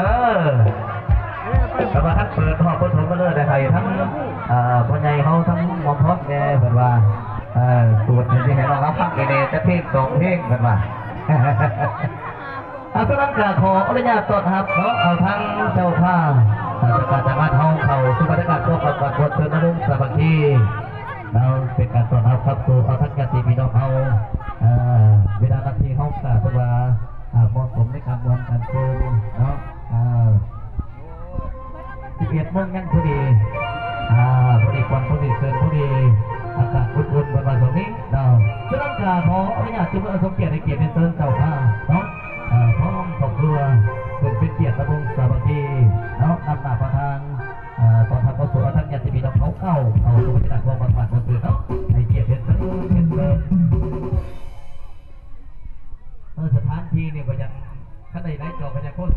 ເອີ ແຕ່ວ່າທັງເປີດຮອບປະຖົມມະເລີກໄດ້ໃຫ້ທັງ ເອີ ພໍ່ໃຫຍ່ເຮົາ ທັງໝໍພອນແດ່ ເພິ່ນວ່າ ເອີ ສູດໃຫ້ຊິໃຫ້ນ້ອງເຮົາຟັງແດ່ ຈັກເພງສອງເພງ ເພິ່ນວ່າ. ອາ ສະນັ້ນກໍຂໍອະນຸຍາດຕ້ອນຮັບເນາະ ເອົາທາງເຈົ້າພາບ ເອີ ຈາກການຈັດງານເຮົາເຂົ້າສູ່ບັນຍາກາດຂອງການປະກວດເຊີນນະລົງສາມັກຄີເນາະ ເປັນການຕ້ອນຮັບເຂົ້າສູ່ເອົາທັງຍາດຕິພີ່ນ້ອງເຮົາ. ເອີ ເວລານາທີເຮົາກໍຖືວ່າ ເໝາະສົມໃນການມ່ວນການຊື່ນເນາະ ເອີ ສິບເອັດໂມງຍັງພໍດີ ອາ ພໍດີກ່ອນ ພໍດີເຊີນ ພໍດີອາກາດອຸ່ນໆ ເພິ່ນວ່າຊ່ວງນີ້ເນາະ. ສະນັ້ນກໍຂໍອະນຸຍາດຈຸເມືອສົມກຽດໃຫ້ກຽດຮຽນເຊີນເຈົ້າພາບເນາະ ເອີ ພ້ອມຄອບຄົວ ເຊິ່ງເປັນກຽດລະວົງສາມັກຄີເນາະ ນຳໜ້າປະທານ ເອີ ຕ້ອນຮັບເຂົ້າສູ່ອາທັນຍາດຕິພີ່ນ້ອງເຮົາເຂົ້າ ເຂົ້າສູ່ບັນຍາກາດຂອງວັດບ້ານເມືອງເກີດເນາະ ໃຫ້ກຽດຮຽນເຊີນ ຮຽນເຊີນ. ເອີ ສະຖານທີ່ນີ້ກໍຍັງ ຄັນໄດ້ໄລຈອກໍຍັງຄົນ